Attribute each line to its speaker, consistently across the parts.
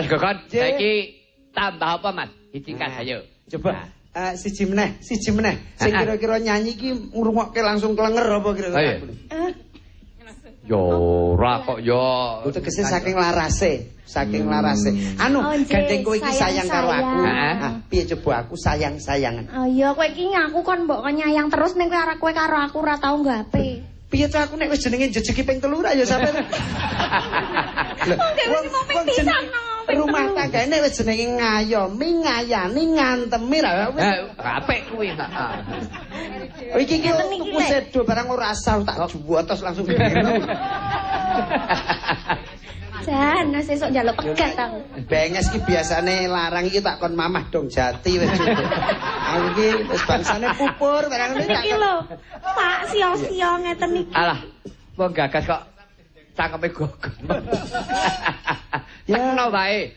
Speaker 1: Mas Gogon, saiki tambah apa Mas? Hiji kas ayo.
Speaker 2: Coba siji meneh, siji meneh. Sing kira-kira nyanyi iki ngrungokke langsung klenger apa kira-kira?
Speaker 1: Yo ora kok yo.
Speaker 2: Tegese saking larase, saking larase. Anu, gandeng kowe iki sayang karo aku. Ah, piye coba aku sayang-sayangan.
Speaker 3: Oh iya, kowe iki ngaku kon mbok kon nyayang terus ning kowe arek kowe karo aku ora tau nggape.
Speaker 2: Piye to aku nek wis jenenge jejeki ping 3 ra ya sampe.
Speaker 3: Wong wong pisan.
Speaker 2: Rumah tanggane wis jenenge ngayomi, ngayani, ngantemi ra wis
Speaker 1: apik kuwi. Heeh.
Speaker 2: Iki iki tuku sedo barang ora asal tak juwotos langsung.
Speaker 3: Jan, sesuk njaluk pegat aku.
Speaker 2: Benges iki biasane larang iki tak kon mamah dong jati wis. Aku iki wis bangsane pupur barang ngene tak.
Speaker 3: Iki lho, Pak sio-sio ngeten iki.
Speaker 1: Alah, wong gagas kok cangkeme gogon. Tekno wae.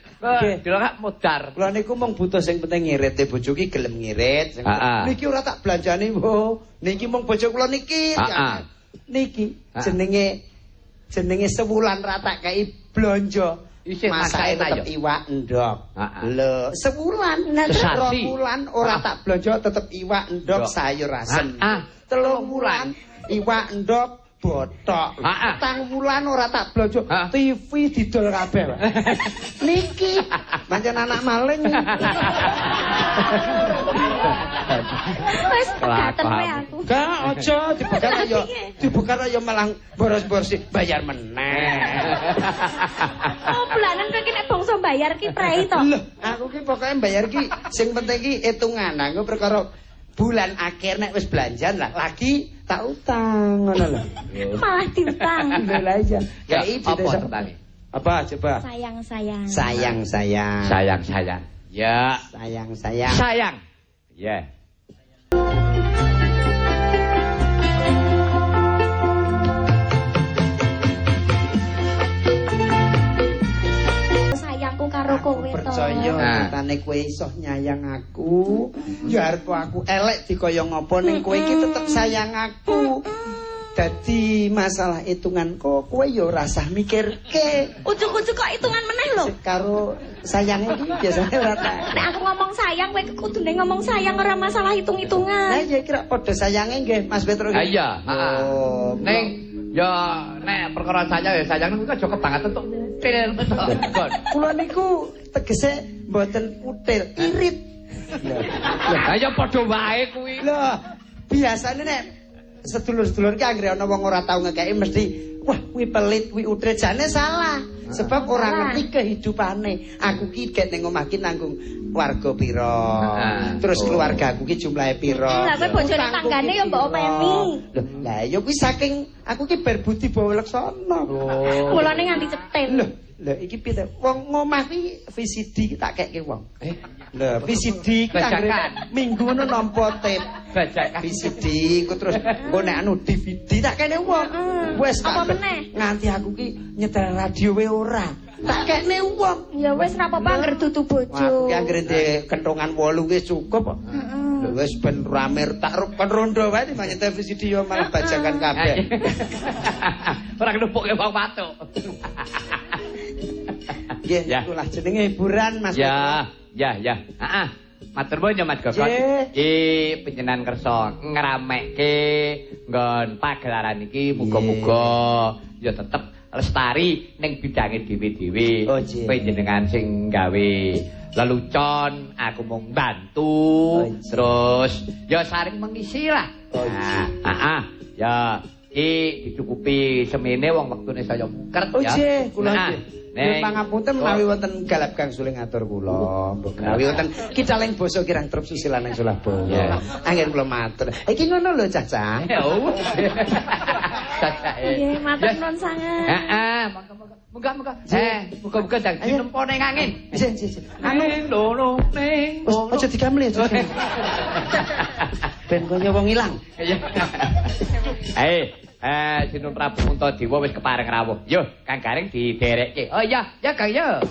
Speaker 1: Dilokak modar.
Speaker 2: Kula niku mung butuh sing penting ngirit, bojo ki gelem ngirit. Niki ora tak belanjani, Bu. Niki mung bojo kula niki. Niki jenenge jenenge sewulan ra tak kei blonjo. Masake tetep iwak endhog. Lho, sewulan, 2 wulan ora tak blonjo tetep iwak endhog sayur asem. 3 wulan iwak endhog botok. 4 wulan ora tak blonjo TV didol kabeh. Niki pancen anak maling.
Speaker 3: Wis pegaten kowe aku.
Speaker 2: Gak aja dibegat ya, dibegat ya malah boros-boros bayar meneh.
Speaker 3: Oh, bulanan kowe ki nek bangsa bayar ki prei to.
Speaker 2: Lho, aku ki pokoke bayar ki sing penting ki hitungan. Aku perkara bulan akhir nek wis belanjaan lah lagi tak utang ngono lho.
Speaker 3: Malah diutang.
Speaker 2: Lho lah iya.
Speaker 1: Ya apa tembange?
Speaker 2: Apa coba?
Speaker 3: Sayang-sayang.
Speaker 2: Sayang-sayang.
Speaker 1: Sayang-sayang. Ya.
Speaker 2: Sayang-sayang.
Speaker 1: Sayang. Ya.
Speaker 3: Sayangku karo kowe to.
Speaker 2: Percaya nyatane kowe iso nyayang aku. Ya arep aku elek dikaya ngopo ning kowe iki tetep sayang aku. Dadi masalah hitungan kok kowe ya ora usah mikirke.
Speaker 3: Ujuk-ujuk kok hitungan meneh lho.
Speaker 2: Karo sayang iki biasane ora tak.
Speaker 3: Nek aku ngomong sayang kowe kudune ngomong sayang ora masalah hitung-hitungan.
Speaker 2: Lah ya kira padha sayange nggih Mas Petro.
Speaker 1: Ha iya, heeh. Ning ya nek perkara sayang ya sayang niku aja kebangetan tok putil to.
Speaker 2: Kula niku tegese mboten putil, irit.
Speaker 1: Lah ya padha wae kuwi.
Speaker 2: Lho, biasane nek sedulur-sedulur ki anggere ana wong ora tau ngekeki mesti wah kuwi pelit kuwi utre jane salah sebab ora ngerti kehidupane. Aku ki gek ning omah ki nanggung warga pira, terus keluarga aku ki jumlahe pira.
Speaker 3: Lah kowe bojone tanggane ya mbok openi.
Speaker 2: Lho lah ya kuwi saking aku ki berbudi bawa laksana.
Speaker 3: Mulane nganti cetil.
Speaker 2: Lho lho iki piye wong ngomah ki VCD ki tak kekke wong. Lho VCD ki anggere minggu ngono nampa tape.
Speaker 1: Bajakan
Speaker 2: VCD ku terus engko nek anu DVD tak kene wong. Wis
Speaker 3: apa meneh?
Speaker 2: Nganti aku ki nyetel radio we ora. Tak kene wong.
Speaker 3: Ya wis ora apa-apa anggere dudu bojo.
Speaker 2: Aku ki anggere ndek kentongan 8 wis cukup kok. Lho wis ben rame tak kon rondo wae timbang nyetel VCD yo malah bajakan kabeh.
Speaker 1: Ora kenupuke wong patuk.
Speaker 2: Nggih, itulah jenenge hiburan Mas.
Speaker 1: Ya, ya, ya. Heeh. Matur nuwun ya Mas Gogon. Iki panjenengan kersa ngramekke nggon pagelaran iki muga-muga ya tetep lestari ning bidange dhewe-dhewe. Panjenengan sing gawe lelucon, aku mung bantu. Terus ya saling mengisi lah. Heeh. Ya iki dicukupi semene wong wektune saya mungkert ya.
Speaker 2: Nggih, kula nggih. Nek pangapunten menawi wonten galap kang suling atur kula, mbok menawi wonten kicaling basa kirang trep susilaning Surabaya. Anggen kula matur. Iki ngono lho cah-cah.
Speaker 1: Cah-cah.
Speaker 3: Nggih, matur nuwun sanget.
Speaker 1: Heeh, monggo-monggo. Munggah-munggah. Muga-muga ndang dinempo ning angin.
Speaker 2: Nggih, nggih.
Speaker 1: Anu lho ning.
Speaker 2: Aja digameli aja. Ben kaya wong ilang.
Speaker 1: Iya. Sinun Prabu Puntadewa wis kepareng rawuh. Yo, Kang Gareng diderekke. Oh iya, ya Kang ya.